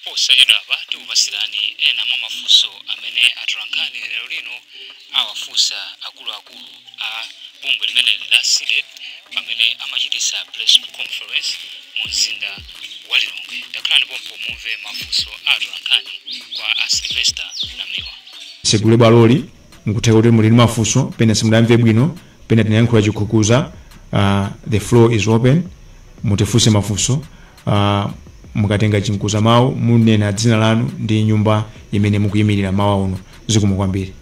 Posachedwapa tikupasirani ena mwa mafunso amene atolankhani lero lino awafunsa akuluakulu a bungwe limeneli la CDEDI pamene amachitisa press conference mu mzinda wa Lilongwe. Takhalani pompo mumve mafunso a atolankhani kwa a Sylvester Namiwa. Segule bwaloli, nkutheka kuti muli ndi mafunso, pena simudamve bwino, pena tinayankhula chikhukuza. The floor is open, mutifunse mafunso. Mukatenga chinkuza mawu, munena dzina lanu ndi nyumba imene mukuyimirira mawu uno. Zikomo kwambiri.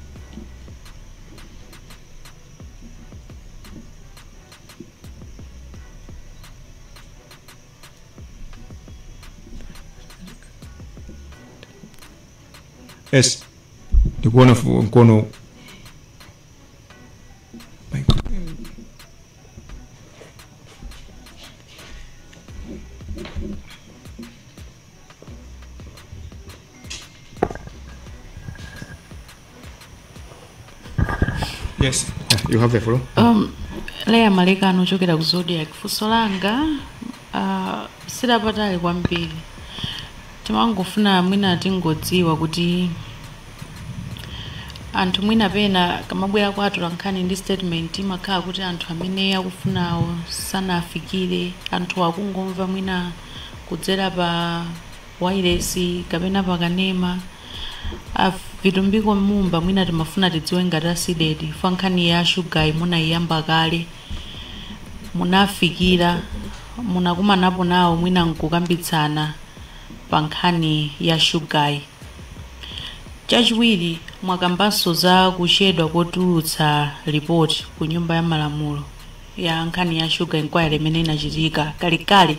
Yes, ndikuona mkono. Yes, you have the floor. Leya Malekano ochokera ku Zodiac. Funso langa silapatali kwambiri, timangofuna mwina tingodziwa kuti anthu mwina pena kamabwera kwa atolankhani ndi statement, imakhala kuti anthu amene akufunawo sanafikire, anthu akungomva mwina kudzera pa wailesi kapena pakanema. Vitumbiko Mumba, mwina timafuna tidziwe ngati a CDEDI fa nkhani ya shugayi munayiyamba kale, munafikira, munakumanapo nawo mwina nkukambitsana pa nkhani ya shugayi? Chachiwiri, mwakambanso za kuchedwa kotulutsa ripoti ku Nyumba ya Malamulo ya nkhani ya sugar inquiry imene inachitika kalekale.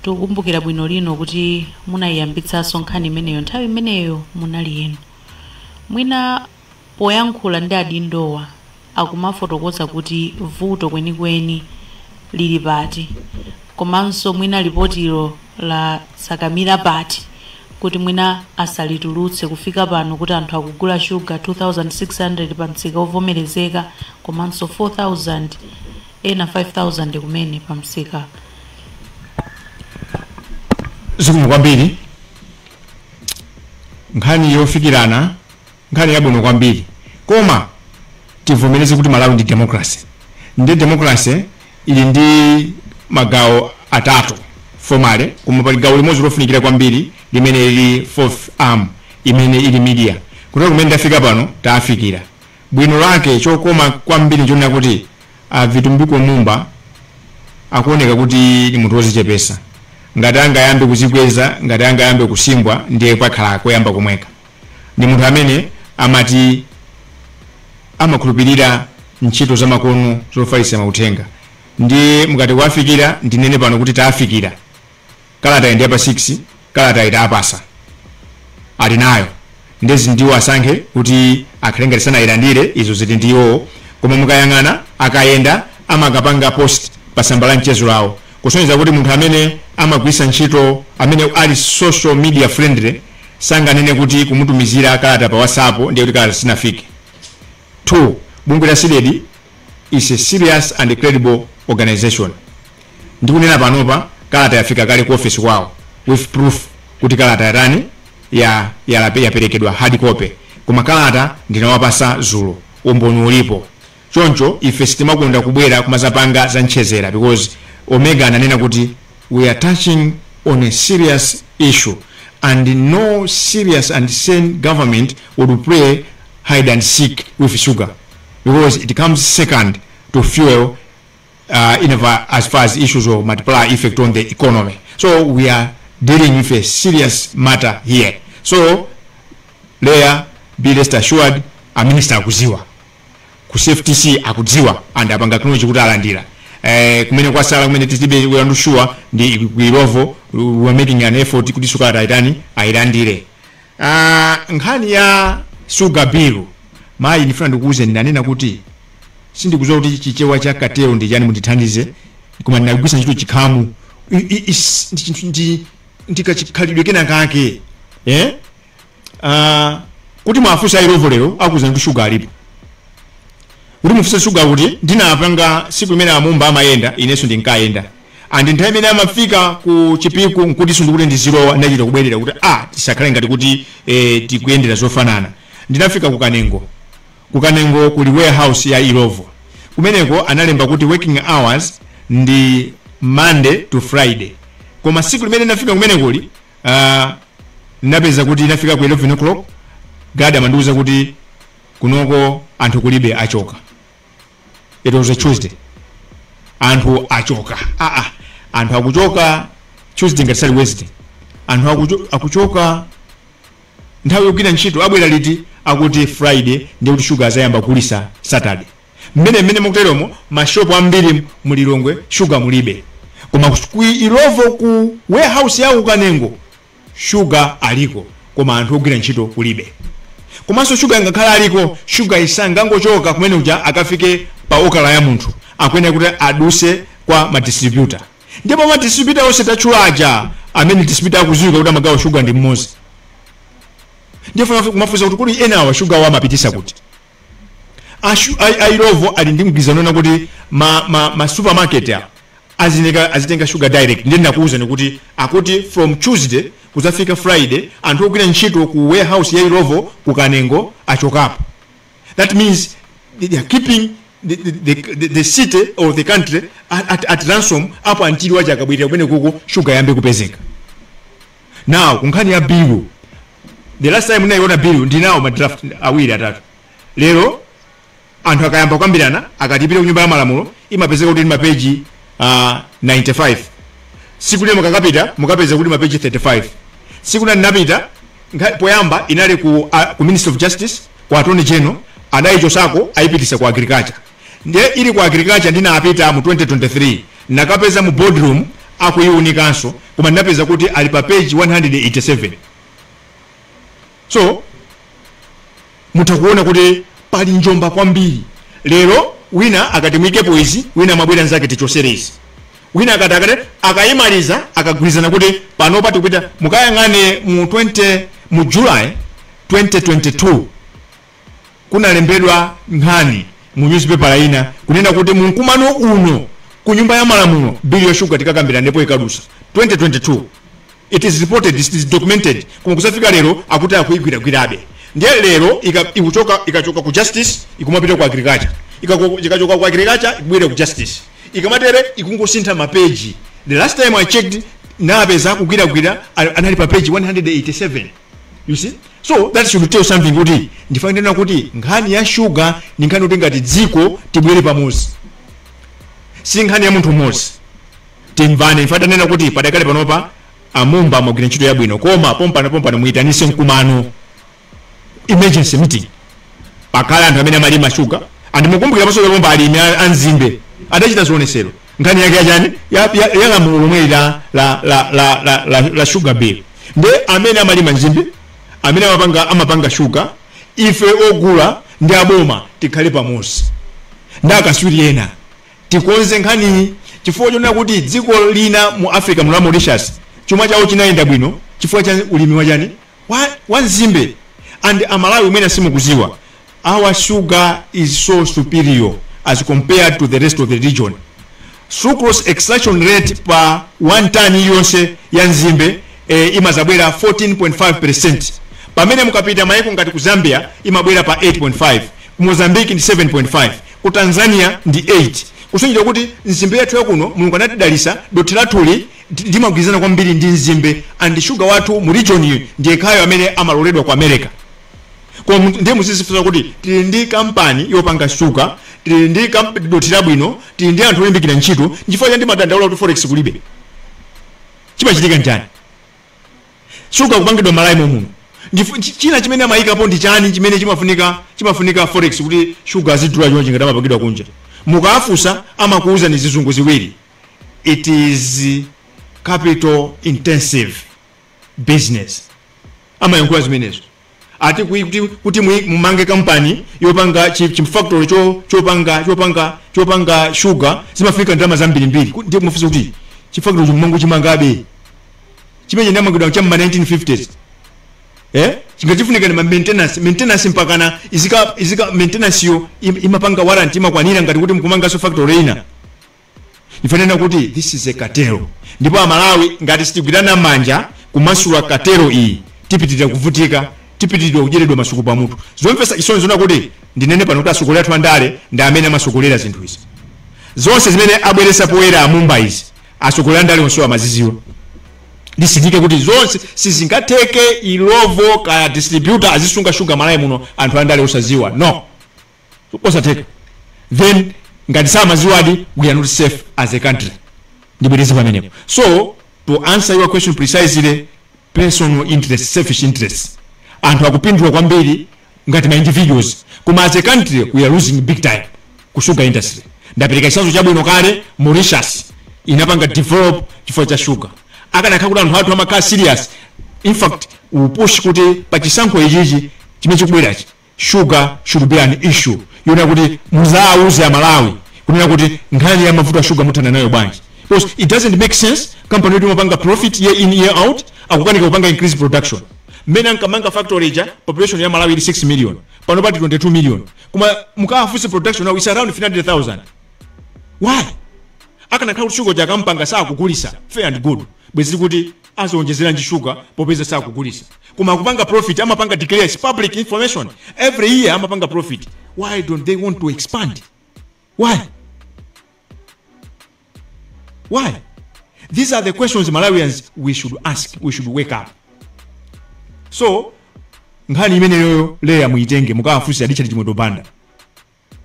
Tikukumbukira bwino lino kuti munayiyambitsanso nkhani imeneyo, nthawi imeneyo munali inu. Mwina poyankhula ndi adindowa akumafotokoza kuti vuto kwenikweni lili pati, komanso mwina lipotilo la sakamira pati kuti mwina asalitulutse kufika pano, kuti anthu akugula shuga 2600 pa msika ovomerezeka, komanso 4000, ena 5000 kumene pa msika? Zikomo kwambiri. Nkhani yofikirana, nkhani yabwino kwambiri, koma tivomereze kuti Malawi ndi democracy, ndi democracy ili ndi magawo atatu formally, koma pali gawo limodzi lofunikira kwambiri limene lili fourth arm, imene ili media. Kutoka kumene ndafika pano, tafikira bwino lake. Chokoma kwambiri nchonena kuti a Vitumbiko Mumba akuoneka kuti ndi munthu wozichepesa. Ngati angayambe kuzikweza, ngati angayambe kusimbwa, ndiye pakhala koyamba komweka. Ndi munthu amene amati amakhulupirira ntchito zamakono zofalitsa mauthenga. Ndi mukati kuwafikira, ndinene pano kuti tafikira. Kalata ndiye pa 6, kalata itapasa, ali nayo. Ndezi ndiwo asankhe kuti akhale ngati sanayilandire, izo zili ndiwo. Koma mukayang'ana akayenda, amakapanga post pa tsamba la mchezo lawo, kusonyeza kuti munthu amene amagwisa ntchito, amene ali social media friendly, sanganene kuti kumutumizira kalata pa WhatsApp ndiye kuti kalata sinafike. 2, bungwe la CDEDI is a serious and credible organization. Ndikunena panopa, kalata yafika kale ku office kwawo with proof kuti kalata yatani, ya yaperekedwa hard copy. Koma kalata ndinawapasa zulo, umboni ulipo. Choncho ife sitimakonda kubwera kumazapanga za ntchezera, because Omega ananena kuti we are touching on a serious issue and no serious and sane government would play hide and seek with sugar, because it comes second to fuel as far as issues of multiplier effect on the economy. So we are dealing with a serious matter here. So Leah, be rest assured, a minister akuziwa, ku CFTC akudziwa and apanga acknowledge kuti alandira. Kumene kwasala, kumene tilibe, we are not sure, ndi ku Illovo. We are making an effort kuti sukari aitani, ayilandire. Nkhani ya sugar bill, mayi, ndifuna ndikuuze, ndinanena kuti sindikudziwa kuti Chichewa cha cartel ndi chani, mundithandize, koma ndinagwisa ntchito chikhamu. Ndikachikhalidwe kena kake, eh? Kuti mwafunsa Illovo lero, akuza kuti sugar alipo. Kuti mufunse sugar, kuti ndinapanga siku imene amumba amayenda, inenso ndinkayenda. And nthawi imene amafika ku Chipiku nkuti sindikuti ndizilowa, ndachita kubwerera kuti tisakhale ngati kuti tikuyendera zofanana. Ndinafika ku Kanengo. Ku Kanengo kuli warehouse ya Illovo. Kumeneko analemba kuti working hours ndi Monday to Friday, koma siku limene ndinafika kumenekoli napeza kuti inafika ku 11 o'clock, guard amandiuza kuti kunoko anthu kulibe, achoka. It was a Tuesday. Anthu achoka. Anthu akuchoka Tuesday ngati sali Wednesday, anthu akuchoka nthawi yogwira ntchito, abwera liti? Akuti Friday. Ndiye kuti shuga azayamba kugulisa Saturday. Mmene mukuteromo, mashopu ambiri mulilongwe shuga mulibe, koma ku Illovo, ku warehouse yawo Kanengo, shuga aliko, koma anthu ogwira ntchito kulibe. Komanso shuga ngakhala aliko, shuga isangangochoka kumene kuja akafike pa okala ya munthu, akuyenera kuti aduse kwa madistributor. Ndipo madistributor onse tatchula aja, amene distributor akudziwika kuti amagawa shuga ndi mmodzi. Ndiye kumafunsa kuti kuli enawa shuga wa amapitisa kuti? A Illovo ali ndi mgwirizano na kuti ma supermarket a azineka azitenga sugar direct. Ndiye ndakuwuzani kuti akuti from Tuesday kuzafika Friday anthu ogwira ntchito ku warehouse ya Illovo ku Kanengo achokapo. That means they are keeping the city or the country at ransom up until wacha akabwirira kumene kuko sugar yambe kupezeka. Now, kunkhani ya bill, the last time ndinayiona bill, ndinawo ma draft awiri atatu. Lero anthu akayamba kukambirana, akatipita ku Nyumba ya Malamulo, imapezeka kuti ndi mapeji 95. Siku lino mukakapita mukapeza kuti mapeji 35. Siku lina ndinapita, poyamba inali ku Ministry of Justice, ku Attorney General, adayichosako ayipitisa ku Agriculture. Ndiye ili ku Agriculture, ndinapita mu 2023, nakapeza mu boardroom akuiwunikanso, koma ndinapeza kuti ali pa page 187. So mutha kuona kuti pali njomba kwambiri. Lero wina akati muyikepo izi, wina mabwera nzake tichosere izi, wina akati akayimaliza akagwirizana kuti panopa tikupita. Mukayang'ane mu 20 mu July 2022 kunalembedwa nkhani mu newspaper ina kunena kuti mu mkumano uno ku Nyumba ya Malamulo bill ya shuga tikakambira ndipo ikadusa. 2022, it is reported, it is documented. Koma kusafika lero akuti akuyigwiragwirabe. Ndiye lero ikuchoka, ikachoka ku Justice ikumapita ku Agriculture, ikachoka ku Agriculture ikubwera ku Justice, ikamatere ikungosintha mapeji. The last time I checked, napeza akugwiragwira, anali pa page 187. You see, so that should tell something kuti ndifanira kuti nkhani ya shuga ni nkhani kuti ngati dziko tibwere pamodzi, si nkhani ya munthu mmodzi. Timvane. Ife atanena kuti padakale panopa amumba amagwira ntchito yabwino, koma pompano pompano muyitanise mkumano, emergency meeting, pakhale anthu amene amalima shuga. And mukumbukira pasoka pompa alimi anzimbe adachita zionesero, nkhani yake yachani? Ya lamulo lomwe la sugar bill. Nde amene amalima nzimbe, amene amapanga shuga, ife ogula ndi aboma, tikhale pamodzi ndi akaswiri ena, tikonze nkhaniyi, chifukwa chonena kuti dziko lina mu Africa muno la Mauritius, chuma chawo chinayenda bwino chifukwa cha ulimi wachani? Wa nzimbe. And Amalawi umene simukuziwa, our sugar is so superior as compared to the rest of the region. Sucrose extraction rate pa 1 ton iliyonse ya nzimbe imazabwera 14.5, pamene mukapita maiko ngati ku Zambia imabwera pa 8.5, ku Mozambique ndi 7.5, ku Tanzania ndi 8, kusonyeza kuti nzimbe yathu yakuno, Mulungu anatidalisa, dothi lathuli limagwirizana kwambiri ndi nzimbe. And sugar wathu mu region iyi ndiye khayo amene amaloledwa ku America. Koma ndiye muzizifunsa kuti tili ndi kampani yopanga sugar, tili ndi dothi labwino, tili ndi anthu olimbikira ntchito, nchifukwa cha ndimadandaula kuti forex kulibe? Chimachitika njani sugar kupangidwa Malawi muno? China chimene amayikapo ndi chani chimene chimafunika forex kuti sugar azidula chonchi ngati amapangidwa kunja? Mukafunsa amakuuza ni zizungu ziwiri: it is capital intensive business. Amayankhula zimenezo ati kuti mumange kampani yopanga chifactory chopanga sugar zimafika ndalama zambirimbiri. Ndiye mufunsa kuti chifactory chimango chimangabe chimene chinamangidwa cha ma 1950s, chingachifunika ni ma maintenance mpakana izika maintenance yo imapanga warranty, imakwanira ngati kuti mukumanganso factory ina. Ifanena kuti this is a cartel, ndipo Amalawi ngati sitigwirana manja kumasula cartel iyi, tipitirira kuvutika, tipitirira kudyedwa masuku pamutu. Zomvetsa chisoni zona kuti ndinene pano kuti atsogoleri athu andale ndi amene amasokolera zinthu izi zonse zimene abweresa poyera amumba izi. Atsogoleri andale onsewo amaziziwa. Ndisindike kuti zonse sizingatheke Illovo kaya distributor azisunga shuga Malawi muno anthu andale osaziwa. No, osatheka. Then ngati samaziwadi, we are not safe as a country. Ndibwereze pamenepo. So to answer your question precisely, personal interest, selfish interest. Anthu akupindula kwambiri ngati ma individuals, koma as a country we are losing big time ku sugar industry. Ndapereka chitsanzo chabwino kale, Mauritius inapanga develop chifukwa cha sugar. Akanakhala kuti anthu athu amakhala serious, in fact we push kuti pachisankho ichichi chimene chikubwerachi, sugar should be an issue yona kuti muzawuze Amalawi kunena kuti nkhani ya mavuto a sugar muthana nayo bwanji, because it doesn't make sense company yoti imapanga profit year in year out akukanika kupanga increase production. Mmene ankamanga factory ija, population ya Malawi ili 6 million, pano pati 22 million, koma mukawafunse production now is around 300,000. Why? Akanakhala kuti shuga jakampanga sakugulisa, fair and good, bwezi kuti azonjezera ndi shuga popeza sakugulisa. Koma akupanga profit, amapanga declare, it's public information, every year amapanga profit. Why don't they want to expand? Why? These are the questions Malawians we should ask. We should wake up. So nkhani imeneyoyo leya muitenge mukawafunse Richard Chimwendo Banda,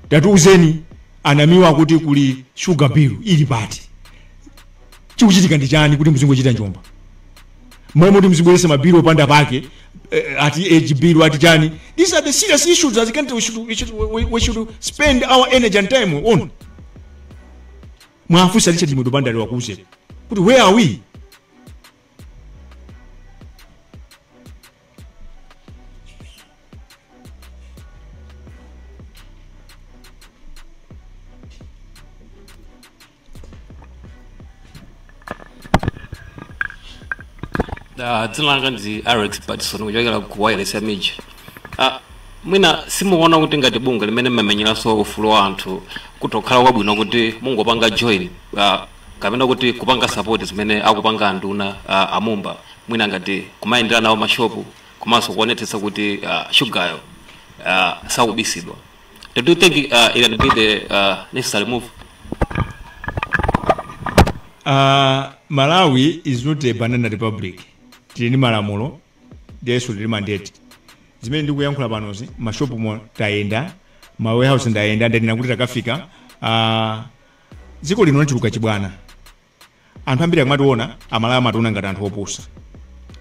tatiuzeni, anamiwa kuti kuli sugar bill ili pati? Chikuchitika ndi chani kuti muzingochita njomba momwe kuti muzibweresa mabill opanda pake, ati age bill, ati chani? These are the serious issues as a country we should spend our energy and time on. Mwafunsa Richard Chimwendo Banda wakuze kuti where are we? Dzina langa ndi Alex Patson kuchokera ku wireless ya Miji. Mwina simukuona kuti ngati bungwe limene mmamenyeranso ufulu wa anthu kutokhala kwabwino kuti mungopanga join kapena kuti kupanga support zimene akupanga anduna amumba, mwina ngati kumayendera nawo mashopu komanso kuonetsetsa kuti shugayo sakubisidwa? Do you think it can be the necessary move? Malawi is not a banana republic. Tili ndi malamulo ndiyeso tili mandate. Zimene ndikuyankhula panozi, mashopu mo tayenda, ma warehouse ndayenda, ndanena kuti takafika. Dziko lino lachuluka chibwana. Anthu ambiri akamationa, Amalawi amationa ngati anthu opusa,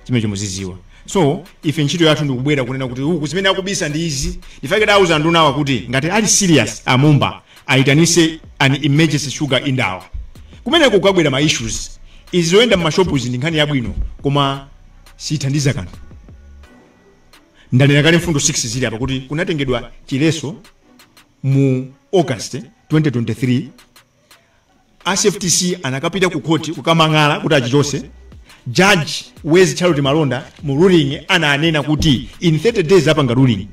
chimene chomuziziwa. So ife ntchito yathu ndikubwera kunena kuti uku zimene akubisa ndi izi. Ndifake tauza ndunawa kuti ngati ali serious amumba ayitanise an emergency sugar indaba. Kumeneko kukabwera ma issues izi zoyenda mmashopuzi ndi nkhani yabwino, koma sithandiza kanthu. Ndanena kale mfundo 6 zili apa kuti kunatengedwa chileso mu August 2023, a CFTC anakapita ku court kukamang'ala kuti achichose. Judge Wezi Charlotte Malonda mu ruling ananena kuti in 30 days apanga ruling.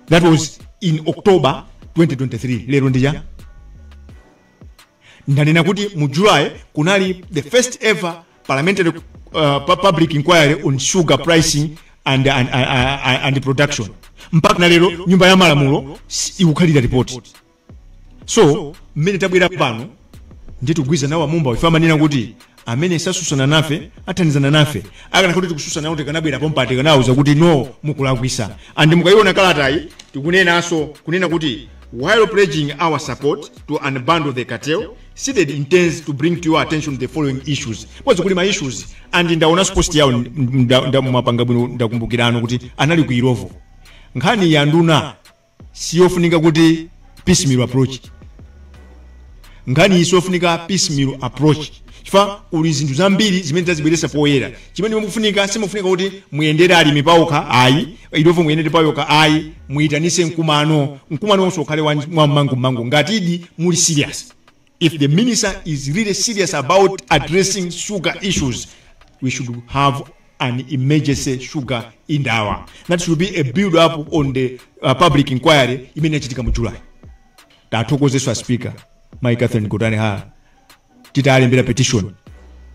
That was in October 2023. Lero ndija ndanena kuti mu July kunali the first ever parliamentary public inquiry on sugar pricing and production. Mpaka na lero nyumba ya malamulo ikukhalira report. So mmene tabwera pano nditigwiza nawo amumba, ife amanena kuti amene sasusana nafe athandizana nafe. Akana kuti tikususana nawo, tikanabwera pompati tikanawuza kuti no, mukulakwisa. And mukayiona kalatayi, tikunenanso kunena kuti while pledging our support to unbundle the cartel, CDEDI intends to bring to your attention the following issues, because kuli ma issues. And ndaonanso post yawo, mwapanga bwino ndakumbukirano kuti anali ku Illovo. Nkhani ya nduna siyofunika kuti piecemeal approach. Nkhani iyi siyofunika piecemeal approach chifukwa kuli zinthu zambiri zimene zazibweresa poyera. Chimene mukufunika, simufunika kuti muyendere alimi pawokha ayi, Illovo muyendere pawokha ayi. Muyitanise mkumano, mkumano wonse ukhale wammangumangu ngatidi muli serious. If the minister is really serious about addressing sugar issues, we should have an emergency sugar indaba. That should be a build up on the public inquiry imene yachitika mu July. Tathokozeswa Speaker Mai Catherine Gotani Hara. Titalembera petition,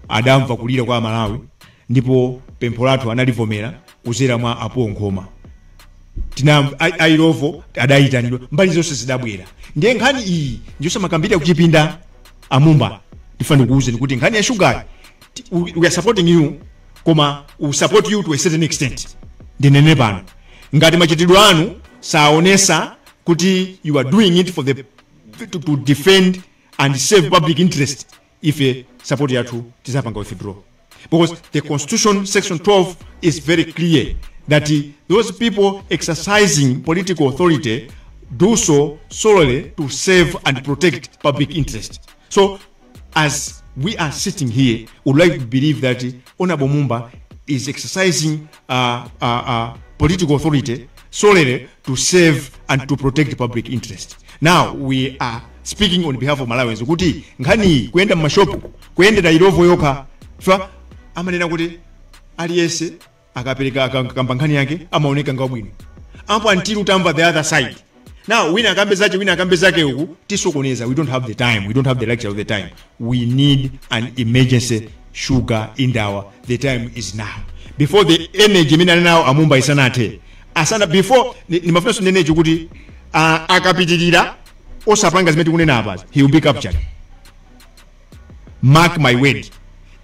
adamva kulira kwa Malawi ndipo pempho lathu analivomera kuzera mwa apo Nkhoma. Tina Illovo adayitanidwa, mbali zonse zidabwera. Ndiye nkhani iyi ndiyosamakambira kuchipinda. Amumba, ndifane kuuze kuti nkhani ya sugar, we are supporting you, koma we support you to a certain extent. Ndinene pano, ngati machitidwe anu saonesa kuti you are doing it for the to defend and save public interest, ife support yathu tizapanga withdraw, because the constitution section 12 is very clear that those people exercising political authority do so solely to serve and protect public interest. So as we are sitting here, we would like to believe that Honorable Mumba is exercising political authority solely to serve and to protect public interest. Now we are speaking on behalf of Malawians kuti nkhani kuyenda mmashopu, kuyendera Illovo yokha, fa amanena kuti aliyense akapereka akamba nkhani yake amaoneka ngabwino apo until utamva the other side. Now wina akambe zake, wina akambe zake, uku tisokoneza. We don't have the time, we don't have the luxury of the time. We need an emergency sugar indaba. The time is now, before the energy imene ali nawo amumba isanathe, asana before nimafunanso nenecho kuti akapitirira osapanga zimene tikunena apa, he will be captured. Mark my word,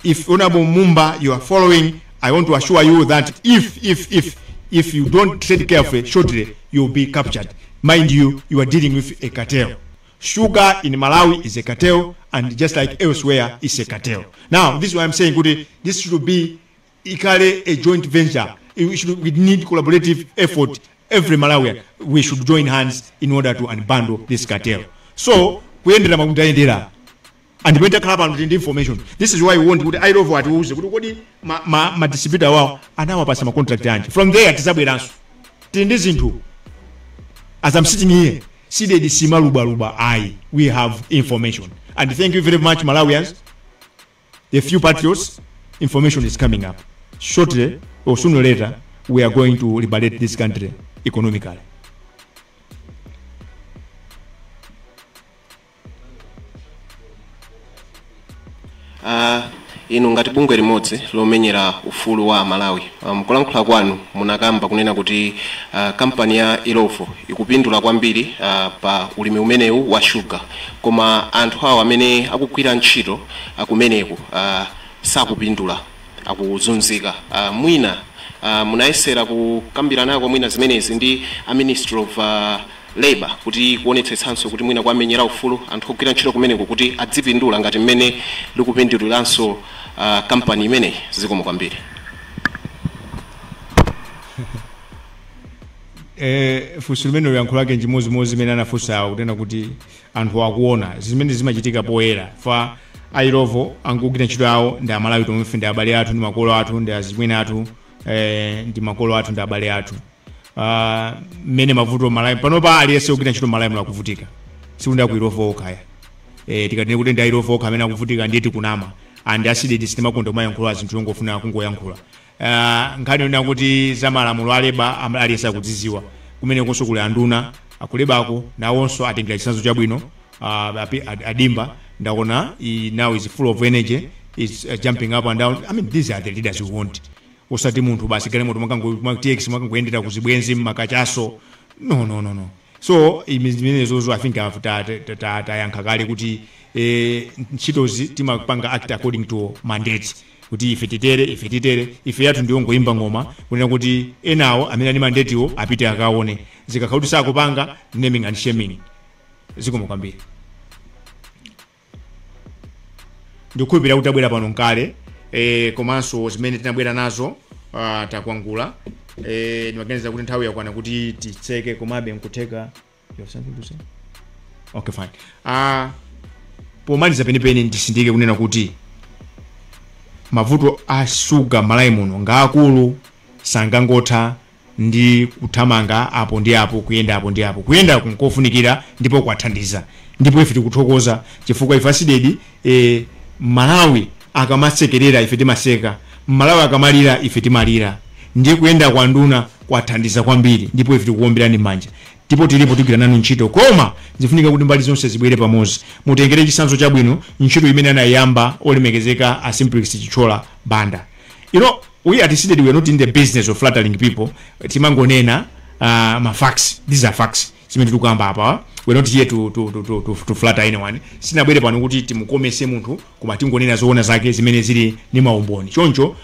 if Honorable Mumba, you are following, I want to assure you that if you don't tread carefully, shortly you will be captured. Mind you, you are dealing with a cartel. Sugar in Malawi is a cartel, and just like elsewhere is a cartel. Now this is why I'm saying kuti this should be ikale a joint venture. We need collaborative effort. Every Malawian, we should join hands in order to unbundle this cartel. So kuyendera makutayendera and penta khala pano ndi information. This is why we want kuti Illovo atiuze kuti kodi ma distributor wawo anawapasa ma contract anji. From there tizabweranso tili ndi zinthu. As I'm sitting here, CDEDI simalubaluba ayi, we have information. And thank you very much, Malawians, the few patriots. Information is coming up shortly, or sooner or later we are going to liberate this country economically. Inu ngati bungwe limodzi lomenyera ufulu wa Malawi, mkulankhula kwanu munakamba kunena kuti kampani ya Illovo ikupindula kwambiri pa ulimi umenewu wa sugar, koma anthu awo amene akugwira ntchito kumeneku sakupindula, akuzunzika. Mwina munayesera kukambirana nako mwina zimenezi ndi a Ministry of Labor kuti kuonetsetsanso kuti mwina kwamenyera ufulu anthu ogwira ntchito kumeneko kuti adzipindula ngati mmene likupinduliranso kampani imeneyi? Zikomo kwambiri. Funso limene uyankho lake njimozimozi zimene anafunsawo, kunena kuti anthu akuona zimene zimachitika poyera. Fa Illovo angugwira ntchito yawo ndi Amalawi tomwefe, ndi abale athu, ndi makolo athu, ndi azimwene athu, ndi makolo athu, ndi abale athu. Mmene mavuto Malawi panopa, aliyense kugwira ntchito Malawi muno akuvutika, sikuti aku Illovo okhaya. Tikatene kuti ndi Illovo okha amene akuvutika, ndiye tikunama. And a CDEDI sitimakonda kumayankhula zinthu zongofuna kungoyankhula. Nkhani yonena kuti za malamulo a labour, aliyense akudziziwa. Kumenekonso kuli anduna aku labour ko, nawonso atengera chitsanzo chabwino. Adimba ndaona now is full of energy, is jumping up and down. I mean, these are the leaders we want, osati munthu basi galimoto makango TX makangoyendera kuzibwenzi mmakachaso. No, no, no, no. So zimenezozo I think tayankha kale kuti ntchitozi timapanga act according to mandate, kuti ife titere, ife titere. Ife yathu ndiyo ngoyimba ngoma, kunena kuti enawo amene ali mandatewo apite akaone. Zikakhala kuti sakupanga, naming and shaming. Zikomo kwambiri. Ndikukhulupirira kuti abwera pano nkale, komanso zimene tinabwera nazo takwangula. Ndimaganiza kuti nthawi yakwana kuti titseke, komabe nkutheka you have something to say. Okay, fine. Pomaliza penipeni, ndisindike kunena kuti mavuto a sugar Malawi muno ngaakulu, sangangotha ndi kuthamanga apo ndi apo, kuyenda apo ndi apo. Kuyenda nkofunikira ndipo kwathandiza, ndipo ife tikuthokoza chifukwa ife a CDEDI, Malawi akamasekerera ife timaseka, Malawi akamalira ife timalira. Ndiye kuyenda kwa nduna kwathandiza kwambiri ndipo ife tikuwombirani manja. Tipo tilipo tigwira nanu ntchito, koma zifunika kuti mbali zonse zibwere pamodzi. Mutengere chitsanzo chabwino ntchito imene anayamba olemekezeka a Simplex Chithyola Banda. We at CDEDI, we are not in the business of flattering people. Timangonena ma facts. These are facts zimene tikukamba apa. We're not here to flatter anyone. Sinabwere pano kuti timukomese munthu, koma tingonena zoona zake zimene zili ndi maumboni. Choncho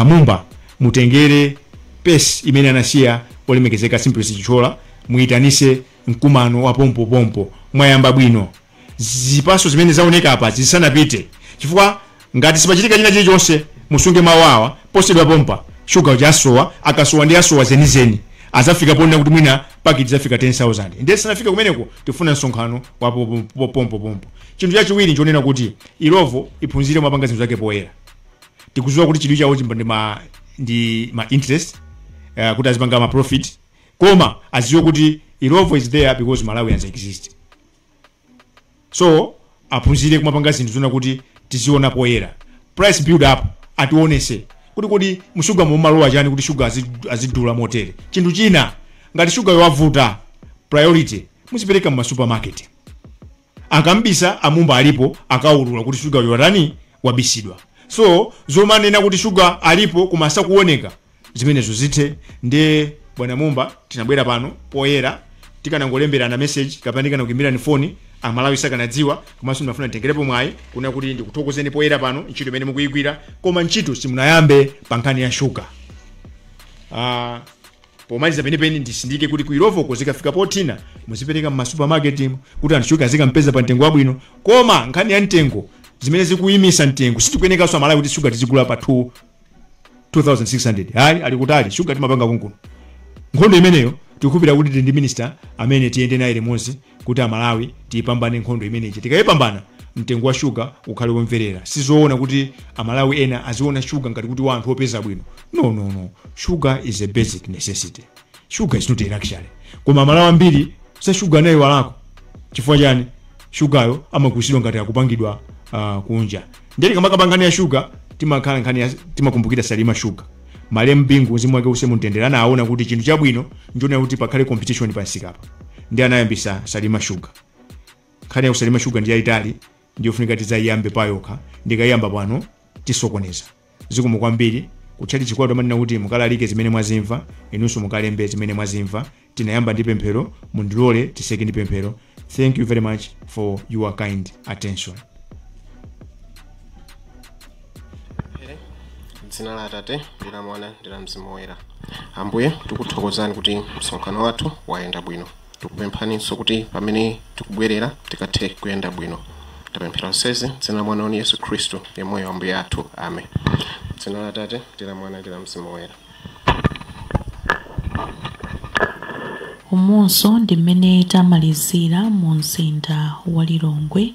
Mumba, mutengere pace imene anasiya olemekezeka Simplex Chithyola, muyitanise mkumano wa pompopompo. Mwayamba bwino, zipaso zimene zaoneka apa zisanapite, chifukwa ngati sipachitika china chilichonse, musunge mawu awa, posedwa pompa shuga uja asowa. Akasowa ndi asowa zenizeni, azafika ponena kuti mwina pakiti zafika 10,000. Ndiye sanafika kumeneko, tifuna msonkhano wa pompopompo. Chinthu chachiwiri nchonena kuti Illovo iphunzire mwapanga zinthu zake poyera. Tikudziwa kuti chidwi chawo chimba ndi ma interest, kuti azipanga ma profit, koma aziwe kuti Illovo is there because Malawians exist. So aphunzire kumapanga zinthu zona kuti tiziona poyera. Price build up ationese kuti kodi mushuga mumalowa chani kuti shuga azidula motere. Chinthu china, ngati shuga yowavuta, priority muzipereka mu supermarket. Akambisa amumba alipo, akaulula kuti shuga yotani wabisidwa. So zomanena kuti shuga alipo koma sakuoneka, zimenezo zithe. Ndiye bwana Mumba, tinabwera pano poyera. Tikanangolemberana message kapena tikanakuimbirani foni, Amalawi sakanadziwa. Komanso ndimafuna nditengerepo mwayi kuna kuti ndikuthokozeni poyera pano ntchito imene mukuyigwira, koma ntchito simunayambe pa nkhani ya shuga. Pomaliza penipeni, ndisindike kuti ku Illovoko zikafika pothina, muzipereka m'masupermarket kuti anthu shuga azikampeza pa mtengo wabwino. Koma nkhani ya mtengo, zimene zikuyimisa mtengo, sitikuyenekanso Amalawi kuti shuga tizigula pa 2 2600. Hayi, ali kutali. Shuga timapanga kunkuno. Nkhondo imeneyo tikukhulupirira kuti tili ndi minister amene tiyende naye limodzi kuti Amalawi tiyipambane nkhondo imeneyi. Tikayipambana, mtengo wa shuga ukhale womverera. Sizoona kuti Amalawi ena aziona shuga ngati kuti wa anthu opeza bwino. No, no, no, sugar is a basic necessity. Sugar is not a luxury. Koma Amalawi ambiri sa shuga naye walako. Chifukwa chani? Shugayo amagwiritsidwa ngati akupangidwa kunja. Ndiye tikamakamba nkhani ya shuga, timakhala nkhani ya timakumbukira Salima Shuga. Malemu Bingu, mzimu wake use mumtendere, anaona kuti chinthu chabwino ndiona kuti pakhale competition pansikapa, ndi anayambisa Salima Shuga. Nkhani ya Salima Shuga ndi yayitali, ndiyofunika tidzayiyambe payokha. Ndikayiyamba pano tisokoneza. Zikomo kwambiri. Kutchati chikwado amanena kuti mukalalike zimene mwazimva, inunso mukalembe zimene mwazimva. Tinayamba ndi pemphero, mundilole tiseke ndi pemphero. Thank you very much for your kind attention. Dzina la Atate ndi la Mwana ndi la Mzimu Woyera. Ambuye, tikuthokozani kuti msonkhano wathu wayenda bwino. Tikupemphaninso kuti pamene tikubwerera tikathe kuyenda bwino. Tapemphera zonsezi dzina la Mwana wanu Yesu Khristu, yemweyo Ambuye athu. Amen. Dzina la Atate ndi la Mwana ndi la Mzimu Woyera. Umunso ndi mmene tamalizira mu mzinda wa Lilongwe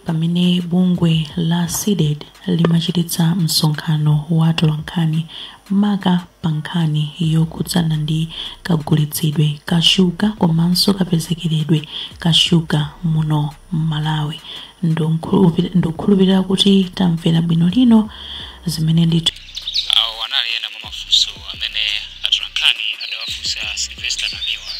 pamene bungwe la CDEDI limachititsa msonkhano wa atolankhani maka pa nkhani yokhudzana ndi kagulitsidwe ka shuga komanso kapezekeredwe ka shuga muno m'Malawi. Ndikukhulupirira kuti tamvera bwino lino zimene ndithu Awo anali ena mwa mafunso amene atolankhani adawafunsa Sylvester Namiwa.